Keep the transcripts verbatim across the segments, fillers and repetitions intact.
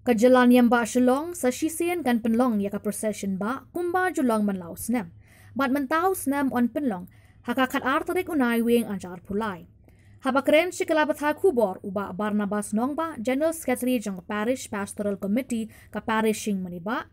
Ka jylla niam bah Shillong sa shisien kan pynlong ïa ka procession bah kumba ju long man la u snem. Bad mynta u snem yn pynlong ha ka khatar tarik u Naiwieng ar hajar arphew lai. Haba kren sha ki lad pathai khubor u bah Barnabas Nongbah, General Secretary jong ka Parish Pastoral Committee ka Parish Shingmane bah,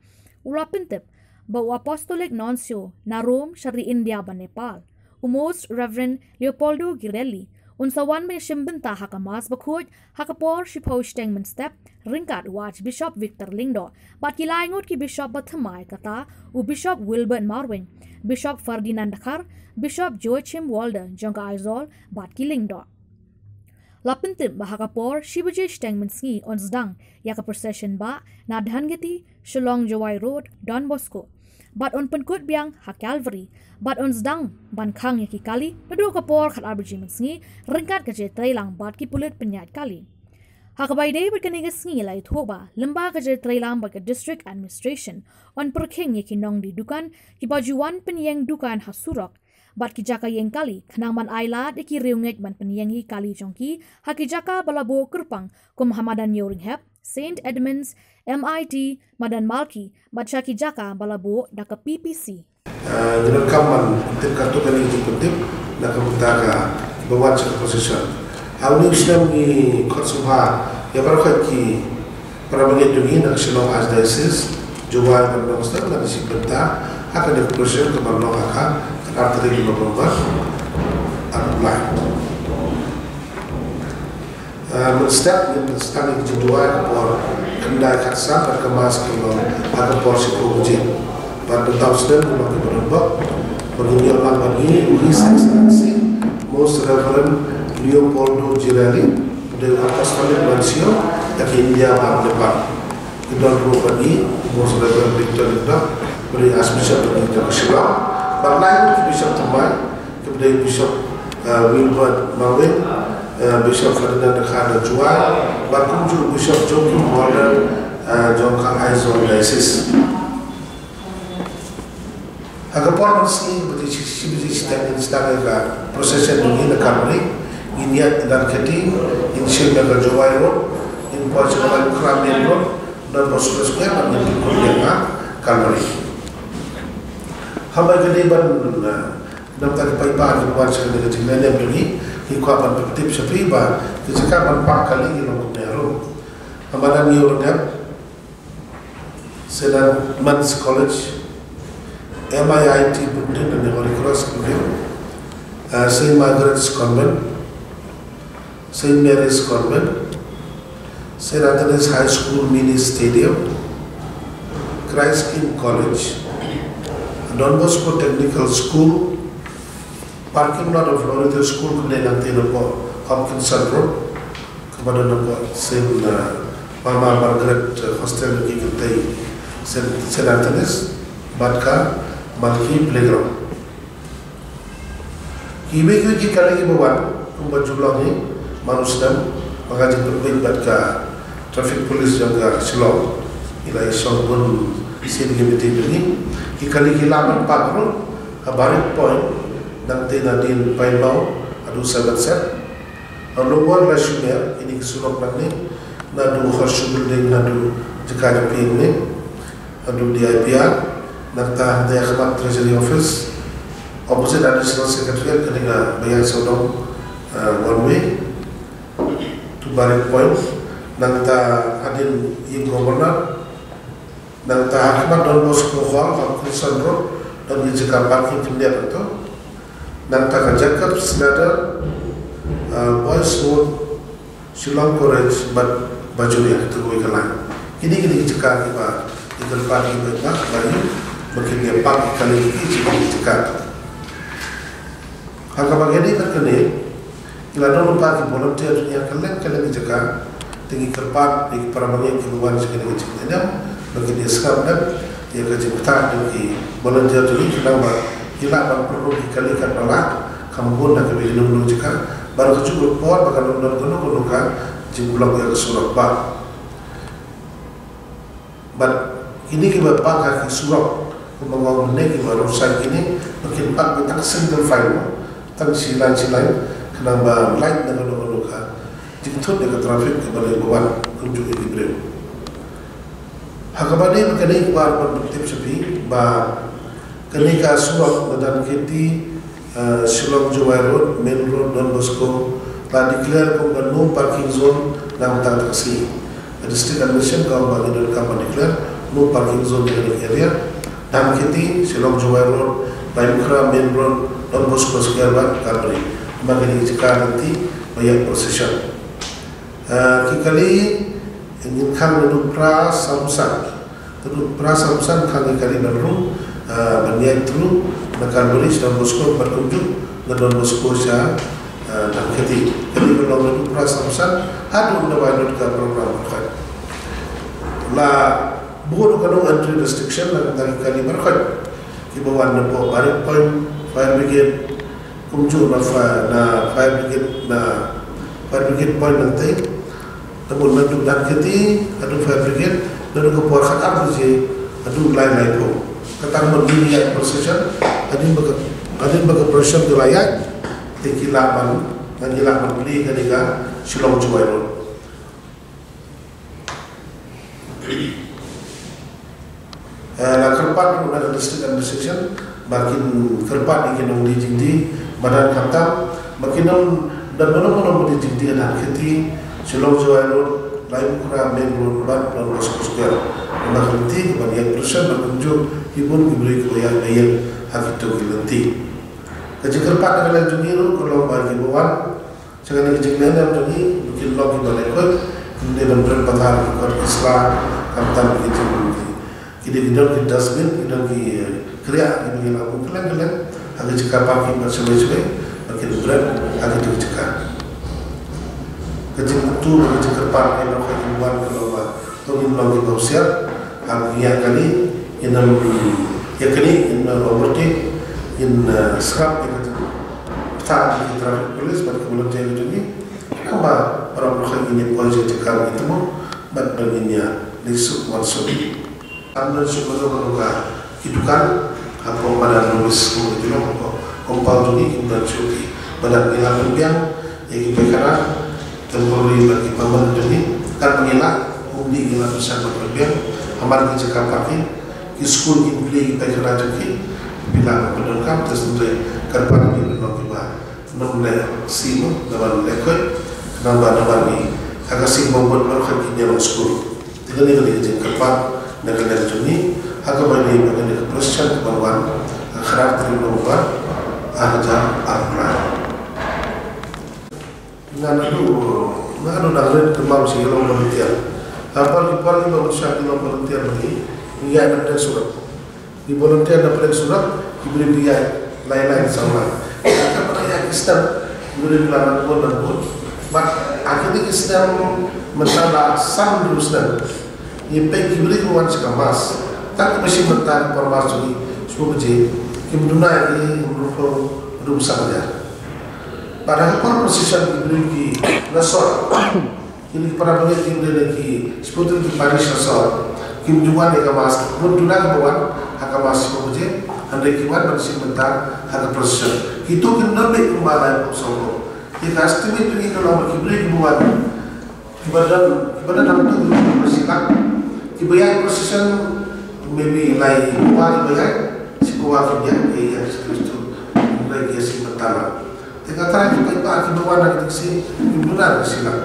u la pyntip ba u Apostolic Nuncio na Rome sha ri India bad Nepal, u Most Reverend Leopoldo Girelli, un sa wan ban ïashim bynta ha ka Mass bakhuid ha ka por shiphew shiteng mynstep, ryngkat u Archbishop Victor Lyngdoh bad ki lai ngut ki bishop bathymmai, kata u Bishop Wilbert Marwein, Bishop Ferdinand Dkhar, Bishop Joachim Walder jong ka Aizawl bad ki lyngdoh. La pyntip ba ha ka por shi baje shiteng mynsngi yn sdang ïa ka procession bah na Dhankheti, Shillong Jowai Road, Don Bosco. Bad yn pynkut biang ha Calvary bad yn sdang ban khang ïa ki kali naduh ka por khatar baje mynsngi, ryngkat ka jingtreilang bad ki pulit pynïaid kali. Ha kaba ïadei bad kane ka sngi la ïathuh ba lyngba ka jingtreilang bad ka District Administration yn pyrkhing ïa ki nongdie dukan kiba ju wan pynïeng dukan ha surok bad ki jaka ïeng kali, khnang ban ailad ïa ki riewngeit ban pynïeng ïa ki kali jong ki ha ki jaka ba la buh kyrpang kum ha Madan Ïewrynghep, Saint Edmunds, M I T, Madan Malki bad sha ki jaka ba la buh da ka P P C. Ah, ngi donkam ban tip katto katne ki jingpyntip na ka bynta kiba wan sha ka procession. Ha une u snem ngi khot sngewbha ïa baroh ki para bangeit jong ngi na ka Shillong Archdiocese, Jowai bad Nongstoiñ ban ïashim bynta ha kane ka procession kaba long ha ka khatar tarik November ar hajar arphew lai. Ah, mynstep ngin sdang ïa ka jingduwai ha ka por khyndai khatsan bad ka Mass kan long ha ka por shiphew baje. Bad mynta u snem ngi long kiba donbok, ba ngin ïoh lang bad ngi u His Excellency Most Reverend Leopoldo Girelli, u dei u Apostolic Nuncio ïa ka India bad Nepal. Ngi don ruh bad ngi u Most Reverend Victor Lyngdoh, u dei Archbishop bad ngi jong ka Shillong, bad lai ki bishop thymmai, kiba dei Bishop, eh, Wilbert Marwein, eh, Bishop Ferdinand Dkhar na Jowai, bad kumjuh Bishop Joachim Walder, eh, jong ka Aizawl Diocese. Ha ka por mynsngi, baje shi, shi baje shiteng ngin sdang ïa ka procession jong ngi na Calvary, ngin ïaid na Dhankheti, ngin shim ïa ka Jowai Road, ngin poi sha ka Mawkyrwat Main Road, Don Bosco Square, bad ngin pynkut biang ha Calvary. Haba ïadei ban, eh, namar ki paidbah kiba wan sha kane ka jingïalam jong ngi, ngi kwah ban pyntip sha phi ba ki jaka ban park kali ki long kumne ruh. Ha Madan Ïewrynghep, Saint Edmund's College, M I I T building lane Holy Cross building, uh, Saint Margaret's Convent, Saint Mary's Convent, Saint Anthony's High School Mini Stadium, Christ King College, Don Bosco Technical School, parking lot of Lorito School, kaba dei nangta napoh Hopkinson Road, kaba don napoh Saint, uh, Mama Margaret, uh, Hostel, ki kynthei Saint, Saint Anthony's, bad ka Malki Playground. Kiwei kiwei ki kali kiba wan, kumba ju long hi man u snem, ba nga jingpynbeit bad ka Traffic Police jong ka Shillong, ngi la ïashong bun sien ki meeting jong ngi. Ki kali ki lah ban park ruh ha Barik Point, nangta nadien Pine Mount haduh Seven Set. Ha Lower Lashumer, kine ki surok nangne, naduh Horseshoe Building haduh jaka jong phi ne, haduh D I P R, nangta hangta ha khmat Treasury Office, opposite Additional Secretariat, kane kaba ïaid sawdong, uh, one way to Barik Point, nangta hadien ïing Governor, nangta ha khmat Don Bosco Hall, Hopkinson Road, don ki jaka parking khyndiat hangto. Nangta ka Jacob's Ladder, uh, Boys Road, Shillong College, bad Bajuria, kito kiwei ki line. Kine, kine ki jaka kiba ngi kyrpad ïa ki paidbah ba ïoh, ba kin ïa park ïa ki jaka. Ha kaba ïadei bad kane, ngi la don lypa ki volunteer jong ngi ha kylleng kylleng ki jaka. Te ngi kyrpad ïa ki para bangeit kiba wan sha kane ka jingïalam ba kin ïa sngap dep ïa ka jingbatai jong ki volunteer jong ngi, khnang ba ki lah ban pynrung ki kali katba lah, kham bun na kiwei ki jaka. Bad ka juh ka por ba kan ym don kano kano ka jingblock ïa ka surok bah. Bad kine kiba park ha ki surok, kumba nga ong mynne, kiba roadside kine, ba kin park beit tang single file mo, tang shi line shi line, khnang ba lait na kano kano ka jingthut ïa ka traffic kaba dei ba wan kumjuh ïa ki briew. Ha kaba dei ba kane ka bar ban pyntip sha phi ba kane ka surok na Dhankheti, eh, Shillong Jowai Road, Main Road, Don Bosco, la declare kum ka no parking zone na ka bynta ka sngi. Ka District Administration ka ong ba ngi donkam ban declare no parking zone ha kane ka area. Dhankheti, Shillong Jowai Road, Laitumkhrah, Main Road, Don Bosco Square bad Kalbari. Namar kane ka jaka lynti ba ïaid procession. Eh, ki kali ngin khang naduh phra samsan. Naduh phra samsan khang ki kali ban rung, eh, ban ïaid through na Kalbari sha Don Bosco bad kumjuh na Don Bosco sha, eh, Dhankheti. Kali ka long naduh phra samsan haduh na wai lut ka program baroh. La buh ruh ka no entry restriction na ka bynta ki kali baroh kiba wan napoh Barik Point, Fire Brigade, kumjuh na fa-, na Fire Brigade, na Fire Brigade Point nangtei. Naduh, naduh Dhankheti haduh Fire Brigade, naduh ka por khatar baje haduh lai laiphew. Kata ka mut ngin ïaid procession, hadien ba ka, hadien ba ka procession ka la ïaid, te ki lah ban, ngi lah ban plie kane ka Shillong Jowai Road. Eh, la kyrpad ruh na ka District Administration ba kin kyrpad ïa ki nongdie jingdie madan khamtam ba kin ym don mano mano ba die jingdie ha Dhankheti, Shillong Jowai Road, Laitumkhrah Main Road bad Don Bosco Square. Namar ka lynti kaba ïaid procession bad kumjuh ki bun ki briew kiba ïaid ba ïeng ha kito ki lynti. Ka jingkyrpad na ka liang jong ngi ruh ka long ba kiba wan sha kane ka jingïalam jong ngi, ba kin long kiba lehkhuid, kin dei ban bret pathar ki kot ki sla, khamtam ki jong ki. Ki dei ki don ki dustbin, ki don ki, eh, kriah, kiba ngi lah bun kylleng kylleng ha ki jaka parking bad shawei shawei, ba kin bret ha ki jaka. Ka jingkyntu bad ka jingkyrpad ïa baroh ki ban ka long ba to ngin long kiba husiar ha ki ïa kali, ngin ym ïa kali, ngin ym overtake, ngin, eh, sngap ïa ka jingpynbthah jong ki traffic police bad ki volunteer jong ngi. Namar baroh baroh ngin ïa poi sha jaka ba ngin tymmen bad ba ngin ïa leit suk wan suk. Ym don shuh kano kano ka ki dukan hapoh madan Lowes kumba ki long hapoh compound jong ngi, kim don shuh ki. Bad ngi la pynbiang ïa ki paikana temporary bad ki permanent jong ngi. Katba ngi lah, ym dei ngi la pynshai ban pynbiang. Hamar ki jaka parking, ki skul ki plie ki paikana jong ki. Phi lah ban pyndonkam, te hynrei kyrpad ïa phi ban long kiba ym lehse mo, naba lehkhuid, naba, naba ngi ha ka sngi ba bud baroh ki ïa long skul. Te kane ka dei ka jingkyrpad na ka liang jong ngi ha kaba ïadei bad kane ka procession kaba wan ha ka khyndai tarik November ar hajar arphew lai. Nga naduh, nga naduh dang rit kynmaw sha ki long volunteer. Ha por ki por kiba bun sha ki long volunteer ba ngi, ngi ïaid na pdeng surok. Ki volunteer na pdeng surok, ki briew ki ïaid lai lai saw lang. Kata ba ïaid ki snem, ki briew ki la nang bun nang bun. Bad ha kine ki snem mynta la san hynriew snem, ngi peit ki briew ki wan sha ka mass. Tang kiba shim bynta ka por mass jong ngi shiphew baje, kim duna ïa ki hynriewphew haduh san hajar. Bad ha ka por procession ki briew ki la sor. Kine ki para bangeit kiba dei na ki shiphew tylli ki parish ha sor, kim ju wan ïa ka mass, bun duna kiba wan ha ka mass shiphew baje, hynrei ki wan ban shim bynta ha ka procession. Kito kin don beit kumba laiphew sawphew. Te ka estimate jong ngi ka long ba ki briew kiba wan, kiba don, kiba don hangto kiba shi lak. Kiba ïaid procession maybe laiphew kiba ïaid, shiphew kim ïaid, ïaid Jisu Khrist. Hynrei ki ïa shim bynta lang. Te ka trai ki paidbah kiba wan ha kine ki sngi kim duna da ka shi lak.